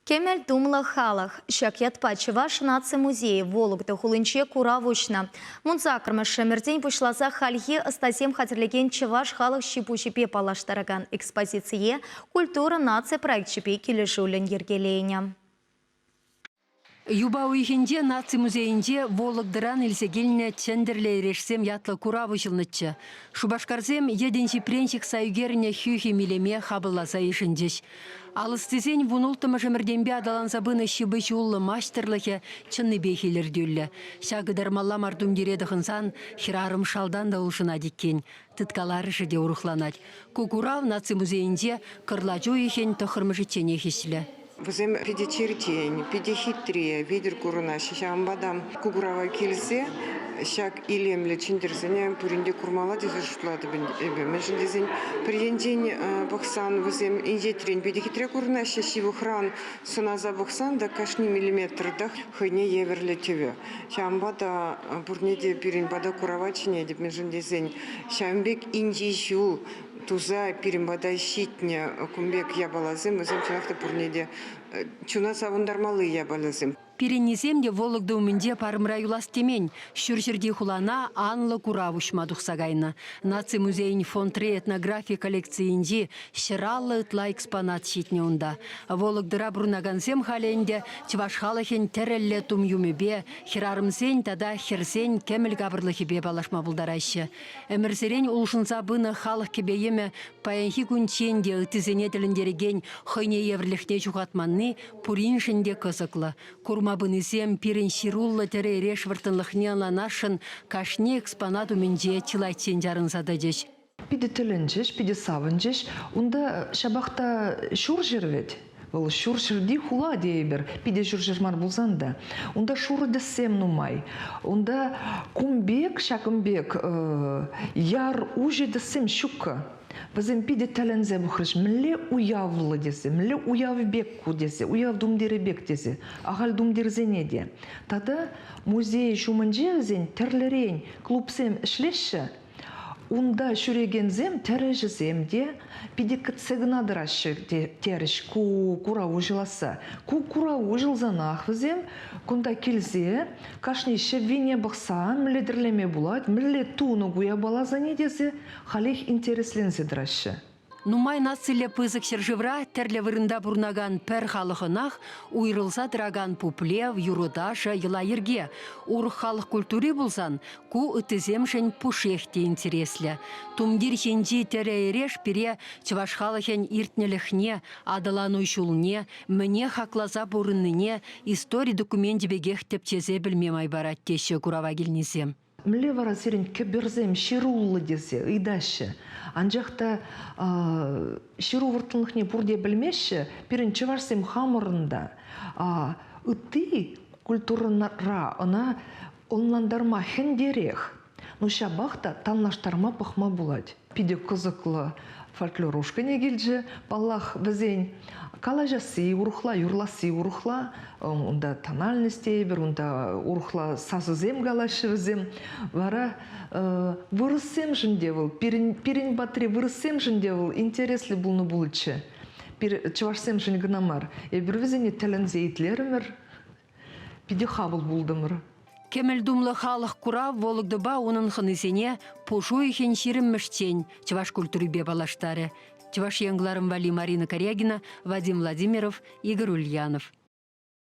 Кӗмӗл тумлӑ халӑх. Ҫак ятпа Чӑваш наци музейӗ Вологда хулинче курав уҫнӑ. Вунсаккӑрмӗш ӗмӗртен пуҫласа хальхи ӑстасем хатӗрлекен чӑваш халӑх ҫи-пуҫӗпе паллаштаракан экспозицие Культура наци проекчӗпе килӗшӳллӗн йӗркеленӗ. Юпа уйӑхӗнче Наци музейӗнче Вологдӑран илсе килнӗ Чӗнтӗрлӗ эрешсем ятлӑ курав уҫӑлнӑччӗ. Шупашкарсем йӗтӗн ҫипрен ҫыхса ӳкернӗ хӳхӗм илеме хапӑлласа йышӑнчӗҫ. Алӑстисен вунулттӑмӗш ӗмӗртенпе аталанса пынӑ ҫыпӑҫуллӑ маҫтӑрлӑхӗ чӑннипех илӗртӳллӗ. Ҫакӑ ытармалла мар тумтире тӑхӑнсан хӗрарӑм шалтан та улшӑнать иккен, тыткаларӑшӗ те урӑхланать. Ку курав Наци музейӗнче кӑрлач уйӑхӗн тӑххӑрмӗшӗчченех ӗҫлӗ. Вӗсем питӗ черчен, питӗ хитре, витӗр курӑнаҫҫӗ. Ҫавӑнпа та ку курава килсе ҫак илемлӗ чӗнтӗрсене пурин те курмалла тесе шутлатӑп эпӗ. Мӗншӗн тесен пӗр енчен пӑхсан вӗсем инҫетрен питӗ хитре курӑнаҫҫӗ, ҫывӑхран сӑнаса пӑхсан та кашни миллиметртах хӑйне евӗрлӗ тӗвӗ. Ҫавӑнпа та пурне те пирӗн пата курава чӗнетӗп, мӗншӗн тесен ҫавӑн пек инҫе ҫул туса пирӗн пата ҫитнӗ кун пек япаласем, вӗсем чӑнах та пурне те чуна савӑнтармалли япаласем. Пирӗннисем те Вологда умӗнче парӑмра юлас темен, ҫурҫӗрти хулана анлӑ курав уҫма тухса кайнӑ. Наци музейӗн фондри этнографи коллекцийӗнчи 150 ытла экспонат ҫитнӗ унта. Вологдӑра пурӑнакансем халӗ ӗнтӗ чӑваш халӑхӗн тӗрӗллӗ тум-юмӗпе, хӗрарӑмсен тата хӗрсен кӗмӗл капӑрлӑхӗпе паллашма пултараҫҫӗ. Ӗмӗрсерен улшӑнса пынӑ халӑх кӗпе-йӗмӗ паянхи кунччен те ыттисене тӗлӗнтерекен хӑйне евӗрлӗхне ҫухатманни пуриншӗн те кӑсӑклӑ. Курма пынисем пирӗн ҫыруллӑ тӗрӗ-эреш вӑрттӑнлӑхне ӑнланасшӑн кашни экспонат умӗнче чылайччен чарӑнса тӑчӗҫ. Питӗ тӗлӗнчӗҫ, питӗ савӑнчӗҫ. Унта ҫапах та ҫурҫӗр вӗт. Вӑл ҫурҫӗрти хула тейӗпӗр, питӗ ҫурҫӗр мар пулсан та. Унта шурӑ тӗссем нумай. Унта кун пек, ҫакӑн пек яр уҫӑ тӗссем ҫуккӑ. Вӗсем питӗ тӗлӗнсе пӑхрӗҫ, мӗнле уявлӑ тесе, мӗнле уяв пек ку тесе, уяв тумтирӗ пек тесе, ахаль тумтирсене те. Тата музей ҫумӗнче вӗсен тӗрлӗрен клубсем ӗҫлеҫҫӗ. Унта ҫӳрекенсем тӗрӗҫӗсем те питӗ кӗтсе кӑна тӑраҫҫӗ терӗҫ ку курав уҫӑласса. Ку курав уҫӑлсанах вӗсем кунта килсе кашни ҫӗввине пӑхса мӗнле тӗрлеме пулать, мӗнле тунӑ ку япаласене тесе халех интересленсе тӑраҫҫӗ. Нумай нациллӗ пысӑк ҫӗршывра тӗрлӗ вырӑнта пурӑнакан пӗр халӑхӑнах уйрӑлса тӑракан пуплев, юрӑ-ташӑ, йӑла-йӗрке. Урӑх халӑх культури пулсан ку ыттисемшӗн пушшех те интереслӗ. Тумтир ҫинчи тӗрӗ-эреш пире чӑваш халӑхӗн иртнӗлӗхне, аталану ҫулне, мӗне хакласа пурӑннине истори докуменчӗ пекех тӗпчесе пӗлме май парать теҫҫӗ курава килнисем. Мӗнле вара сирӗн кӗперсем ҫыруллӑ тесе ыйтаҫҫӗ. Анчах та ҫыру вӑрттӑнлӑхне пурте пӗлмеҫҫӗ. Пирӗн чӑвашсем хамӑрӑн та ытти культурӑра ӑна ӑнлантарма хӗнтерех. Ну ҫапах та танлаштарма пӑхма пулать. Питӗ кӑсӑклӑ фольклор ушкӑнӗ килчӗ. Паллах, вӗсен калаҫасси урӑхла, юрласси урӑхла. Унта тональность тейӗпӗр, унта урӑхла сасӑсем калаҫҫӗ вӗсем. Вара вырӑссемшӗн те вӑл, пирӗн, пирӗн патри вырӑссемшӗн те вӑл интереслӗ пулнӑ пулӗччӗ. Чӑвашсемшӗн кӑна мар. Эпир вӗсене тӗлӗнсе итлерӗмӗр, питӗ хапӑл пултӑмӑр. Кӗмӗл тумлӑ халӑх курав Вологдӑпа унӑн хӑнисене пуш уйӑхӗн ҫирӗммӗшчен чӑваш культурипе паллаштарӗ. Чӑваш Ен кӑларӑм валли Марина Корягина, Вадим Владимиров, Игорь Ульянов.